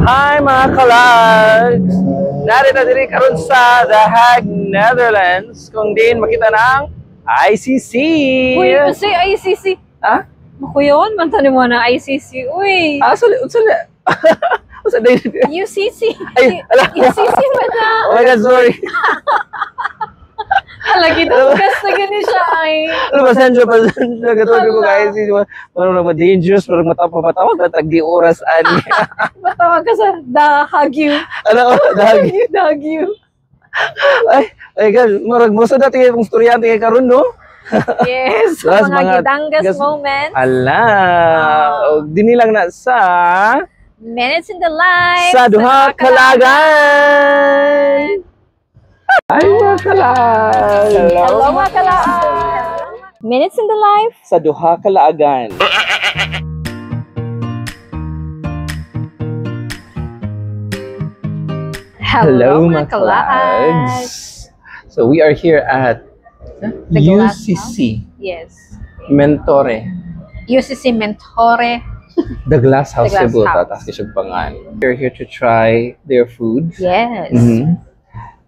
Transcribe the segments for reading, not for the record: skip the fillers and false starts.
Hi, mga kalags! Narito diri karon sa The Hague, Netherlands, kung diin makita na ang ICC. Uy, kasi ICC. Ha? Makuyon, man tani mo na ICC. Uy, Ah, sorry, sorry. Unsa day? UCC. Ay, ala. UCC man na. Oh my God, sorry. Lagi gas na gani siya ay. Ano ba, pasensya, pasensya. Katulad ko Ala. kay ICC. Parang na dangerous, parang matapang matawag na tagdi oras ani. Matawag ka sa The Hague. Ano, The Hague. The Hague. Ay, ay God, murag mo sa dati kung estudyante kay karon, no? Yes, Las mga mga gidanggas moments. Ala, Ah. og dinhi lang na sa Minutes in the Life sa Duha Kalagan. Ay, mga kalag. Hello, mga kalaan. Minutes in the Life Sa Duha Kalaagan. Hello, mga kalags. So we are here at The Glass UCC Yes. Mentore. UCC Mentore. The Glass House The Glass Cebu. House. Tatas kay bangan. We're here to try their food. Yes.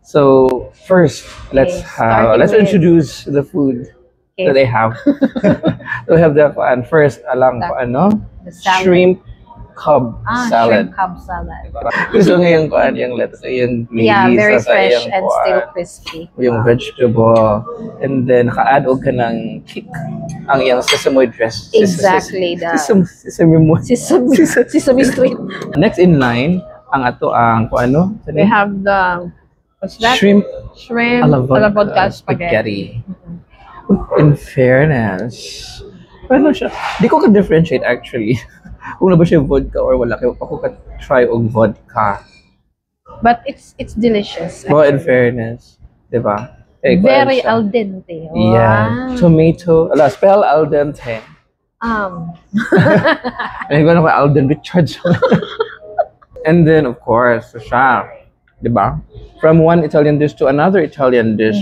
So first, let's Okay, have starting let's introduce the food that they have. We have the and first alang ano The salad. Shrimp cub Ah, salad. Shrimp cob salad. Gusto nga yung kuan, yung lettuce, yung gravy Yeah, very sa fresh iyang and kuan, still crispy. yung vegetable. And then naka-add og ka ng kick ang iyang sesame dress. Exactly, Sesame mo. Sesame, Sesame Street. Next in line ang ato ang kuan ano? We have the, what's that? Shrimp Shrimp alla alla vodka, vodka spaghetti. spaghetti. In fairness, ano siya? Di ko ka-differentiate actually kung na ba siya vodka or wala. Kaya ako ka-try og vodka. But it's delicious. Well, in fairness, di ba? Eh, kuwan Very siya. Al dente. Yeah. Wow. Tomato. Ala, spell al dente. Ay, ko na Alden Richards. And then, of course, siya. Di ba? From one Italian dish to another Italian dish.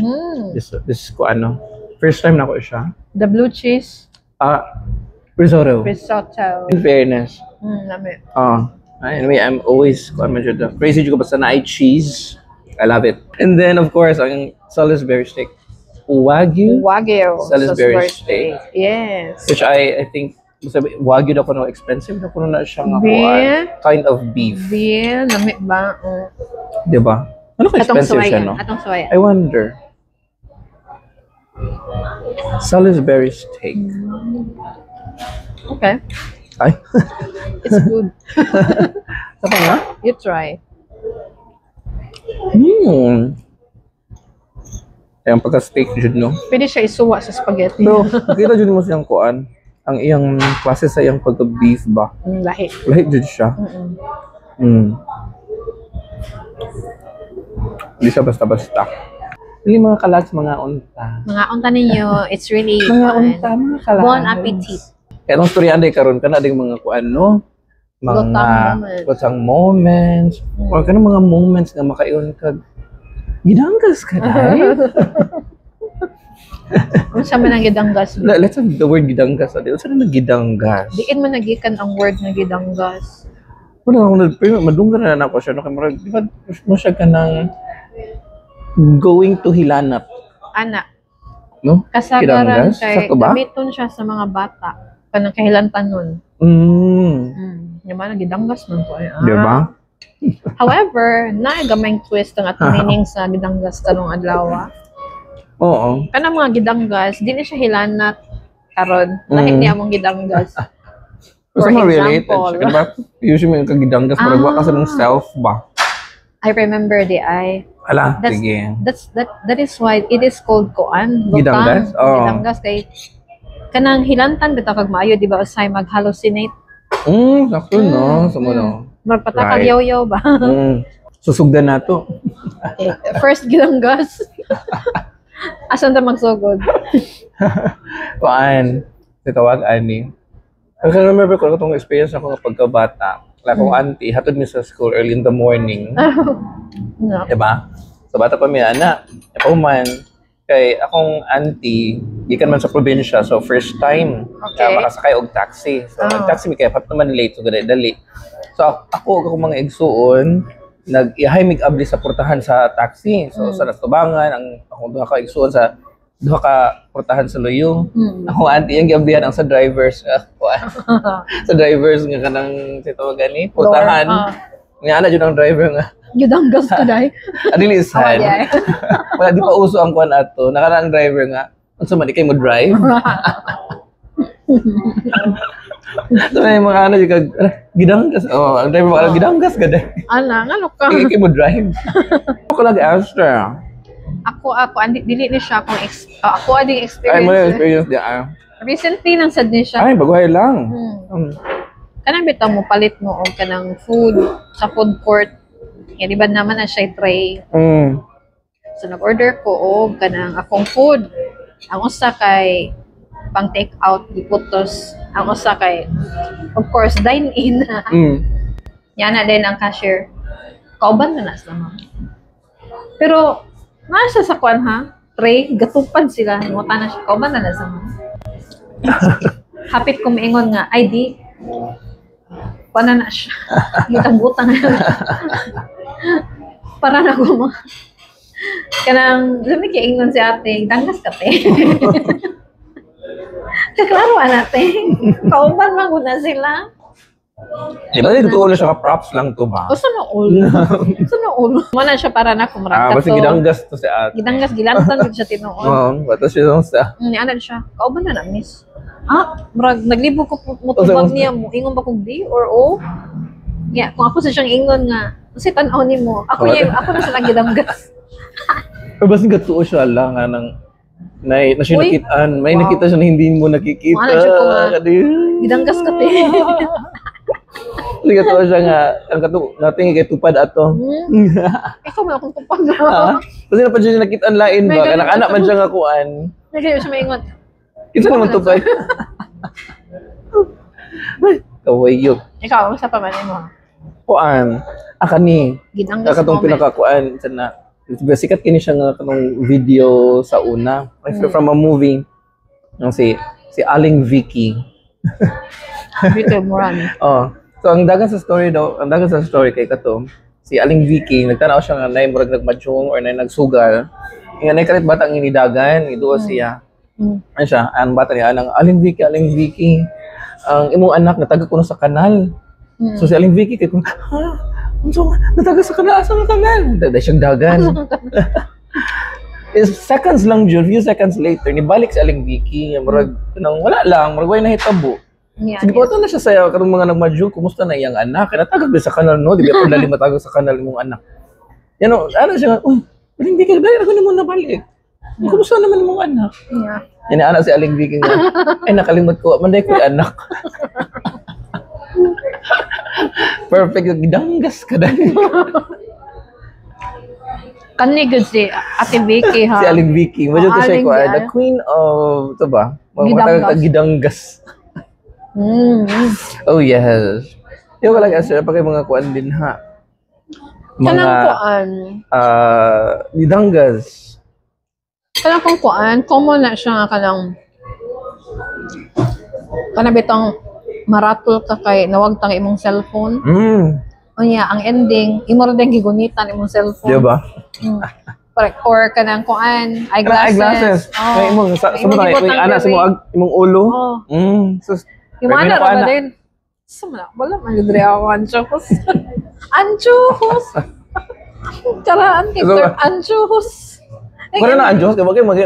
This ko ano. First time na ko siya. The blue cheese Ah, risotto. Risotto. In fairness. Lami. Oh, anyway, I'm always kuan man jud, crazy jud ko basta naay cheese. I love it. And then, of course, ang Salisbury steak. Wagyu, Wagyu. Salisbury steak. Yes. Which I think basta wagyu na kuno, expensive na kuno na siya nga Beef? kuan. Kind of beef. Beer, lami ba? Mm. 'Di ba? Ano ka Atong expensive siya, suwayan. no? Atong suwayan. I wonder. Salisbury steak. Okay. Ay. It's good. Saka nga? You try. Ay, ang pagka-steak jud, no? Pwede siya isuwa sa spaghetti. Pero kita jud mo siyang kuan, ang iyang klase sa iyang pagka-beef ba? Lahi. Lahi jud siya. Hindi siya basta-basta. Hindi, mga kalags, mga unta. Mga unta ninyo, it's really Mga fun. unta, mga kalags. Bon appetit. Kaya itong storya anday karon kana ding mga kuan, no? Mga Lutang moments. lutang moments. Or kanang mga moments nga makaingon ka, "Gidanggas ka dai." Unsa man ang gidanggas? Let's have the word gidanggas. Unsa na gidanggas? Diin man nagikan ang word nga gidanggas. Wala ako nag pero madunggan na nako siya, no, kay murag di ba mo siya kanang going to hilanat, Ana, no? Kasagaran Gidanggas? kay Sakto ba? gamiton siya sa mga bata kanang kahilantanon. Yaman ang gidanggas man ko ay. Ah. Di ba? However, naa gamayng twist ang atong meaning sa gidanggas karong adlaw. Oo. Kanang mga gidanggas, dili siya hilanat karon. Lahi niya among gidanggas. Basta For ma-relate example. siya. Diba? Usually may kagidanggas, parang wa ka sa mong self ba? I remember the I. Ala, sige. That is why it is called koan. Lutang. Gidanggas? Oo. Gidanggas kay kanang hilantan bitaw kag maayo, di ba, usay mag-hallucinate. Sakto, no? Sa mo, no? Magpatakag yaw-yaw ba? Susugdan na to. Eh, first gidanggas. Asan ta magsugod? Kuan, tawag ani. I can remember ko itong experience ako nga pagkabata. Like, akong auntie, hatod mi sa school early in the morning. No. Diba? So, bata pa mi, ana. Ako man, kay akong auntie, gikan man sa probinsya, so first time makasakay og taxi. So, nag-taxi mi kay pat naman late, so dali dali. So ako ug akong mga igsuon nag ihay mig abli sa portahan sa taxi. So sa Tubangan ang akong duha ka igsuon sa duha ka portahan sa Luyo. Ako auntie ang giablihan ang sa drivers sa drivers nga kanang si tawag gani portahan. Door, ah. Nga ana jud ang driver nga Gidanggas ka dai. adili sad. Awa, Wala, di pa uso ang kuan ato. Nakana ang driver nga unsa man di kay mo drive? So may mga ano jud kag gidanggas. Oh, ang driver ba gidanggas ka dai. Ana, ngano ka? Di kay mo drive. Ako lagi Esther. Ako andi dili ni siya akong ako ading Ay mo experience. experience di ah. Recently lang sad ni siya. Ay, baguhay lang. Kanang bitaw mo palit mo og kanang food sa food court. Ya, di ba naman na siya tray. So nag-order ko og kanang akong food. Ang usa kay pang take out giputos. Ang usa kay, of course, dine in. Yan na din ang cashier. Kauban na na sila, ma'am. Pero nasa sa kwan ha, tray, gatupad sila. Nguta na siya, kauban na na sa ma'am. Hapit ko miingon nga, ay di. Kuan na na siya. Gitang-butang na. Para na ko ma. Kanang, lami kay ingon si ate, danggas ka te. Kaklaro ana te. Kauban man ko na sila. Di ba dito na siya ka props lang to ba? Usa na ulo. Usa na ulo. Mo na siya para na kumrag Ah, basta gidanggas to si ate. Gidanggas, gilantan gid siya tinuod. Oo, bato siya sa. Ni ana siya. Kauban na na, miss. Ah, murag naglibog ko motubag niya mo. Ingon ba kog D or O? Yeah, kung ako sa siyang ingon nga, kasi tan-aw nimo. Ako niya, ako na sa gidanggas. Pero basta gatuo siya lang nga nang na siya Uy. nakitaan. May nakita siya na hindi mo nakikita. Wala siya ko nga. Gidanggas ka te. Kasi gatuo siya nga, ang katu natin kay tupad ato. Ikaw man akong tupad. Ha? Kasi na pa siya nakitaan lain May ba? ganun Kanang anak man siya nga kuan. May ganun siya maingon. Kinsa naman tupad? Ay, kawayok. Ikaw, sa pa man mo? Kuan. Ah, kani. Gidanggas Katong moment. pinakakuan sa na. Sikat kini siya nga kanong video sa una. Like, from a movie. Ang si si Aling Vicky. Vicky Moran. Oh. So ang dagan sa story daw, ang dagan sa story kay kato, si Aling Vicky nagtanaw siya nga nay murag nagmadyong or nay nagsugal. Nga nay kalit batang inidagan, iduwa siya. Ano siya, ang bata niya, anang Aling Vicky, Aling Vicky, ang imong anak nataga kuno sa kanal. So si Aling Vicky kay kung ha, unsa nga nataga sa kanal, asa nga kanal? Dada siyang dagan. Is seconds lang jud, few seconds later, nibalik si Aling Vicky, nga murag nang wala lang, murag way nahitabo. Sige po, na siya sa karong mga nagmadyo, kumusta na iyang anak? Kaya natagag ba sa kanal, no? Di ba kung dali matagag sa kanal imong anak? Yan o, ano siya, uy, Aling Vicky, dali ako nimo nabalik. Kumusta naman imong anak? Yan anak si Aling Vicky nga. Ay, nakalimot ko. Manday ko yung anak. Perfect. Gidanggas ka dahil. Kani gud si Ate Vicky ha. Si Aling Vicky. Medyo to siya Aling ko, di, the queen of, ito ba? Mga Gidanggas. matagag- Gidanggas. Oh, yes. Yung ko lang, sir, pag mga kuan din ha. Mga, Kanang kuan. Gidanggas. Kanang kung kuan, common na siya nga kanang kanang bitong maratol ka kay nawagtang imong cellphone. Unya, ang ending, imo ra din gigunitan imong cellphone. Di ba? Correct. Or kanang kuan, eyeglasses. Eyeglasses. Oh. May imong sa May sa imong may gibutang ana sa diri. imong imong ulo. Oh. Sus. Yung May ana ra ko ba ana. din? Sa mga, wala man gud ako anchuhos. Anchuhos. Karaan kay So, term anchuhos. Wala na ang Diyos kay wag mag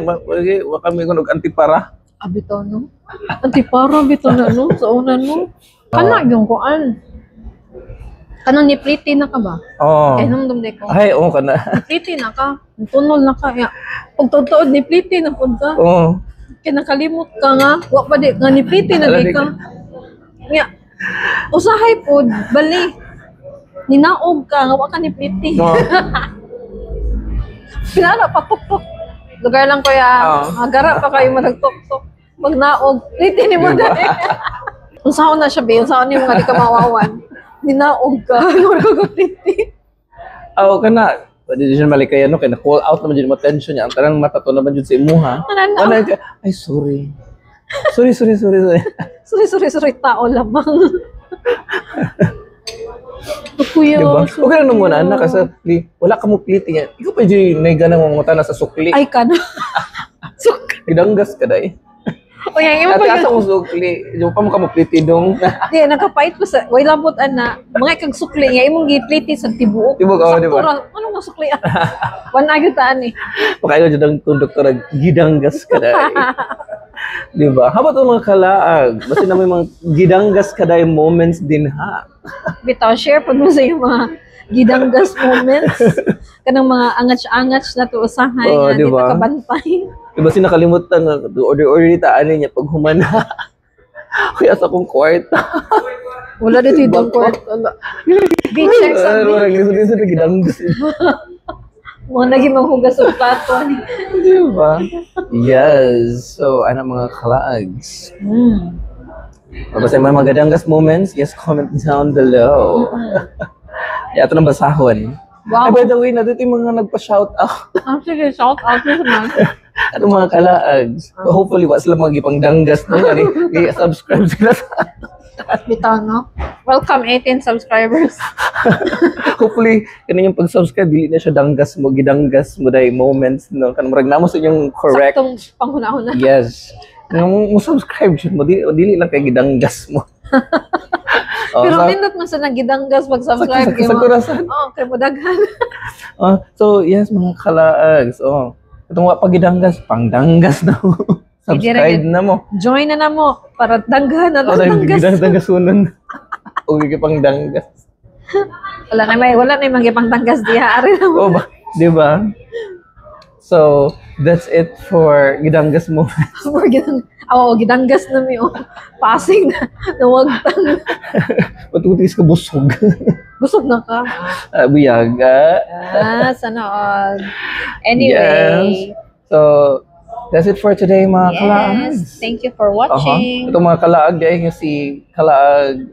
wa kami kuno antipara. Ah, bitaw no. Antipara bitaw na no sa una no. Kana yung kuan. Kanang ni pretty na ka ba? Oh. Kay nung dumde ko. Ay, oh kana. Ni pretty na ka. Tunol na ka. Ya. Pag tutuod ni pretty na pud ka. Oh. Kay nakalimot ka nga. Wa pa di nga ni pretty na di ka. Ya. Usahay pod bali. Ninaog ka nga wa ka ni pretty. Oh. Pinara pa tuktok. Lugar lang kuya. Oo. Agara pa kayo managtuktok. Pag naog, pretty ni mo Diba? dali. Unsaon na siya, be? Unsaon yung mga di ka mawawan? Ninaog ka. Wala ka pretty. Oh, kana. Pwede siya malikaya no kay na call out naman jud mo attention niya. Ang tanang mata to naman jud sa imuha. Ano Wala ka. Ay, sorry. Sorry, sorry, sorry, sorry. Sorry, sorry, sorry. Tao lamang. Kuya, Diba? so Okay lang naman cute. Anak kasi li, wala ka mo pliti yan. Ikaw pa dyan na mangutana sa sukli. Ay ka na. Suk. Gidanggas ka day. O yan, imo Ate, pa asa kong sukli? Di pa mo ka mo pliti dong. Di, nakapait pa sa, way labot ana. Mga kag sukli nga imong gipliti sa tibuok. Tibuok, oo, Sakto di ba? ra. Ano nga sukli? Wan agad taan eh. Pakailo dyan ang konduktora, gidanggas ka day. Di ba? How about ang mga kalaag? Basta na may mga gidanggas ka day moments din ha. Bitaw, share pag mo sa iyong mga gidanggas moments. Kanang mga angats-angats na to usahay Oo, nga di di ba? ta kabantay. Diba sinakalimutan nga, order-order ta ani niya pag humana. Kaya sa akong kwarta. Wala dito yung Bako. court. Wala. Be check sa Ano, lisod na gidanggas. Mga naging manghugas og plato. Di ba? Yes. So, ano mga kalags? Basta may mga gidanggas moments, yes, comment down below. Yeah, ito nang basahon. Wow. Ay, by the way, nandito yung mga nagpa-shout out. Ah, sige, shout out mo naman. Ano mga kalags? Hopefully, wa sila mga gipangdanggas no? Ano, i-subscribe sila sa Bitaw, no? Welcome 18 subscribers. Hopefully, kanin yung pag-subscribe, dili na siya danggas mo, gidanggas mo dahil moments, no? Kanang murag namo sa inyong correct. Saktong panghuna-huna. Yes. Nga mo subscribe siya mo, dili, dili lang kay gidanggas mo. Oh, Pero nindot man sa nagidanggas pag-subscribe. Sa kurasan. Oh, kay mo daghan. Oh, so, yes, mga kalags. Oh. Itong wa pagidanggas, pangdanggas na mo. Subscribe na mo. Join na na mo para danghan na Oh, lang danggas. danggas sunon. O pang danggas. Wala na may mga pangdanggas diha ari na mo. Oh, ba, di ba? So, that's it for gidanggas mo. For gidang Oo, gidanggas na mi oh. Passing na nawagtang. Matutis ka busog. Busog na ka. Buyag. Ah. Ah, sana all. Anyway. Yes. So, that's it for today, mga kalaag. Yes. Thank you for watching. Ito mga kalaag, dahil nga si Kalaag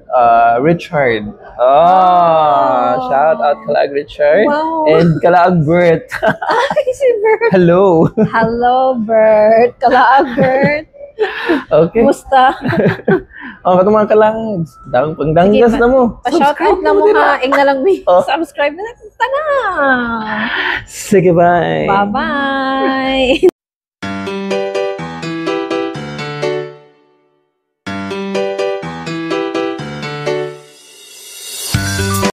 Richard. Ah, Oh. shout out Kalaag Richard. Wow. And Kalaag Bert. Ay, si Bert. Hello. Hello, Bert. Kalaag, Bert. Okay. Kumusta? Oh, katong mga kalaag. Dang pangdanggas Sige, na mo. Pa-shout out na mo ha. Ing na lang mi. Oh. Subscribe na lang. Tana. Sige, bye. Bye-bye.